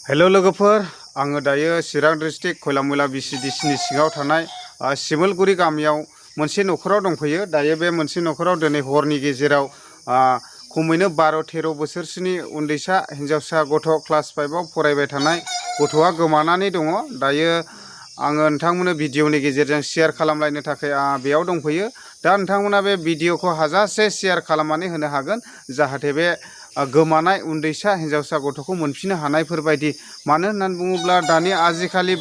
Hello लोगोफोर आङो दायो चिरां डिस्ट्रिक्ट खयलामयला बिसिडिसिनि सिङाव थानाय सिमलगुरि गामियाव मोनसे नखराव दंफैयो। दायो बे मोनसे नखराव दिनै हरनि गेजेराव खमैनो 12-13 बोसोरसोनि उन्दैसा हिनजावसा गथ' क्लास 5आव फरायबाय थानाय गथ'आ गोमानानै दङ। दायो आङो नोंथांमोननो भिडिअनि गेजेरजों शेयार खालामलायनो थाखाय बेयाव दंफैयो। दा नोंथांमोना बे भिडिअखौ हाजासे शेयार खालामनानै होनो हागोन जाहाथे बे गोमानाय उन्दैसा हिनजावसा गथ'खौ मोनफिननो हानायफोरबायदि। मानो होननानै बुङोब्ला दानि आजिखालि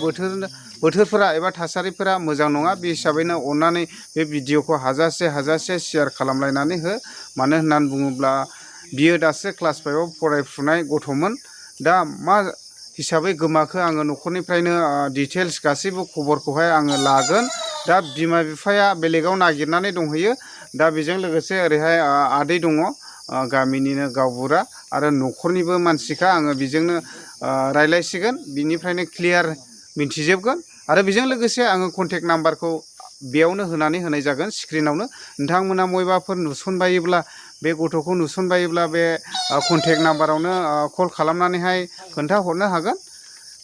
बोथोरफोरा एबा थासारिफोरा मोजां नङा। बे हिसाबैनो अन्नानै बे भिडिअखौ हाजासे शेयार खालामलायनानै हो। मानो होननानै बुङोब्ला बियो दासो क्लास 5आव फरायफुनाय गथ'मोन। दा मा हिसाबै गोमाखो आङो न'खरनिफ्रायनो डिटेल्स गासैबो खबरखौहाय आङो लागोन। दा बिमा बिफाया बेलेगाव नागिरनानै दंहैयो। दा बेजों लोगोसे ओरैहाय आदै दङ गामिनिनो गावबुरा आरो न'खरनिबो मानसिखा। आङो बेजोंनो रायलायसिगोन, बिनिफ्रायनो क्लियार मिन्थिजोबगोन। आरो बेजों लोगोसे आङो कन्टेक्ट नाम्बारखौ बेयावनो होनानै होनाय जागोन स्क्रिनावनो। नोंथांमोना बबेबाफोर नुसनबायोब्ला बे गथ'खौ नुसनबायोब्ला बे कन्टेक्ट नाम्बारावनो कल खालामनानैहाय खोन्थाहरनो हागोन।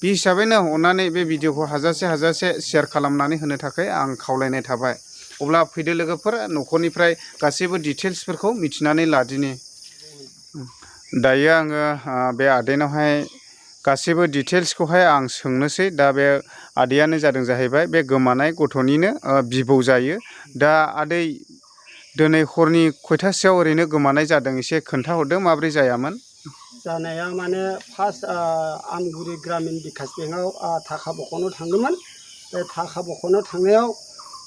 बे हिसाबैनो अन्नानै बे भिडिअखौ हाजासे शेयार खालामनानै होनो थाखाय आं खावलायनाय थाबाय। अब्ला फैदो लोगोफोर न'खरनिफ्राय गासैबो डिटेल्सफोरखौ मिथिनानै लादिनि। दायो आङो बे आदैनावहाय गासैबो डिटेल्सखौहाय आं सोंनोसै। दा बे आदैयानो जादों जाहैबाय बे गोमानाय गथ'निनो बिबौ जायो। दा आदै दिनै हरनि खयथासोआव ओरैनो गोमानाय जादों एसे खोन्थाहरदो, माब्रै जायामोन? जानाया माने फार्स्ट आमगुरि ग्रामीण बिकास बेंकआव थाखा बख'नो थांदोंमोन। बे थाखा बख'नो थांनायाव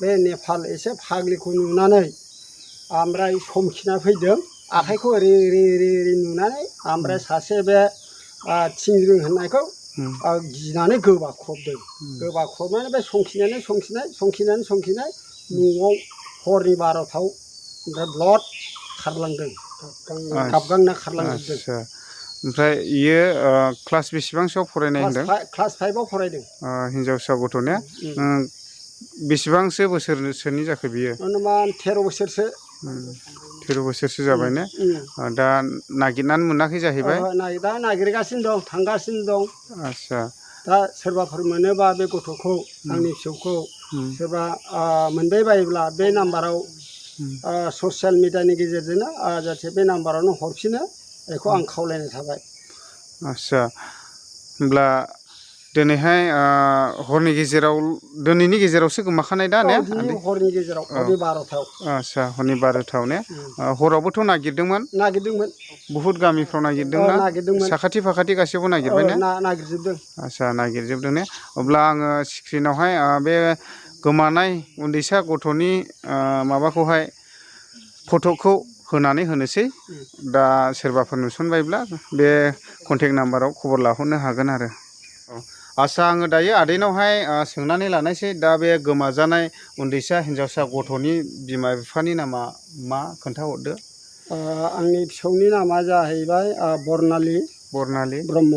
बे नेपाल एसे फाग्लिखौ नुनानै ओमफ्राय समखिना फैदों। आखाइखौ ओरै नुनानै ओमफ्राय सासे बे थिंग्रिं होननायखौ गिनानै गोबाख्रबदों। गोबाख्रबनानै बे संखिनाय न'आव हरनि 12थायाव ओमफ्राय ब्लड खारलांदों, गाबगांना खारलांजोबदों। ओमफ्राय इयो क्लास बेसेबांसोआव फरायनाय होनदों? क्लास 5आव फरायदों। हिनजावसा गथ'निया बेसेबांसो बोसोरसोनि जाखो बियो? अनुमान 13 बोसोरसो। 13 बोसोरसो जाबाय ने? दा नागिरनानै मोनाखै जाहैबाय? दा नागिरगासिनो दं, थांगासिनो दं। आच्छा। दा सोरबाफोर मोनोबा बे गथ'खौ, आंनि फिसौखौ सोरबा मोनबाय बायोब्ला बे नाम्बाराव ससियेल मिडियानि गेजेरजोंनो जाहाथे बे नाम्बारावनो हरफिनो बेखौ आं खावलायनाय थाबाय। आच्छा, होमब्ला दिनैहाय दिनैनि गेजेरावसो गोमाखानाय दा ने? हरनि गेजेराव, हरनि 12थायाव। आच्छा, हरनि 12थायाव ने? हरावबोथ' नागिरदोंमोन? नागिरदोंमोन। बुहुत गामिफ्राव नागिरदोंना? नागिरदोंमोन। साखाथि फाखाथि गासैबो नागिरबाय ने? नागिरजोबदों। आच्छा, नागिरजोबदों ने? अब्ला आङो स्क्रिनावहाय बे गोमानाय उन्दैसा गथ'नि माबाखौहाय फट'खौ होनानै होनोसै। दा सोरबाफोर नुसनबायब्ला बे कन्टेक्ट नाम्बाराव खबर लाहरनो हागोन आरो। आच्छा, आङो दायो आदैनावहाय सोंनानै लानायसै। दा बे गोमाजानाय उन्दैसा हिनजावसा गथ'नि बिमा बिफानि नामा मा खोन्थाहरदो। आंनि फिसौनि नामा जाहैबाय बरनालि ब्रह्म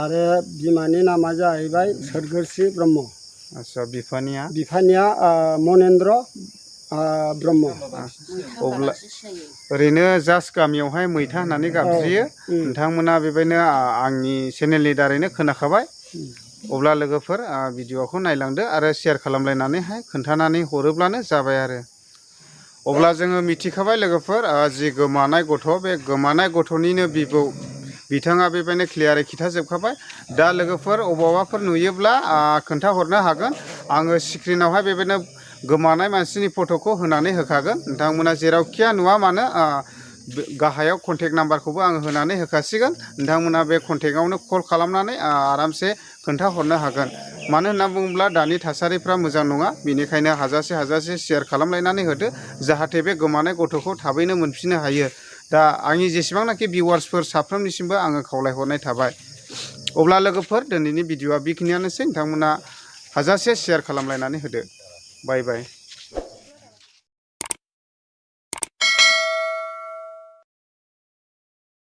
आरो बिमानि नामा जाहैबाय सोरगोस्रि ब्रह्म। आच्छा, बिफानिया? बिफानिया मनेन्द्र ब्रह्म। अब्ला ओरैनो जास्ट गामियावहाय मैथा होननानै गाबज्रियो। नोंथांमोना बेबायदिनो आंनि चेनेलनि दारैनो खोनाखाबाय। अब्ला लोगोफोर भिडिअखौ नायलांदो आरो शेयार खालामलायनानैहाय खोन्थानानै हरोब्लानो जाबाय आरो। अब्ला जोङो मिथिखाबाय लोगोफोर जि गोमानाय गथ', बे गोमानाय गथ'निनो बिबौ बिथाङा बेबायदिनो क्लियारै खिन्थाजोबखाबाय। दा लोगोफोर अबावबाफोर नुयोब्ला खोन्थाहरनो हागोन। आङो स्क्रिनावहाय बेबायदिनो गोमानाय मानसिनि फट'खौ होनानै होखागोन। नोंथांमोना जेरावखिया नुवा मानो गाहायाव कन्टेक्ट नाम्बारखौबो आङो होनानै होखासिगोन। नोंथांमोना बे कन्टेक्टआवनो कल खालामनानै आरामसे खोन्थाहरनो हागोन। मानो होनना बुङोब्ला दानि थासारिफ्रा मोजां नङा। बेनिखायनो हाजासे शेयार खालामलायनानै होदो जाहाथे बे गोमानाय गथ'खौ थाबैनो मोनफिननो हायो। दा आंनि जेसेबांनाखि भिउवार्सफोर साफ्रोमनिसिमबो आङो खावलायहरनाय थाबाय। अब्ला लोगोफोर दिनैनि भिडिअआ बेखिनियानोसै। नोंथांमोना हाजासे शेयार खालामलायनानै होदो। बाय बाय।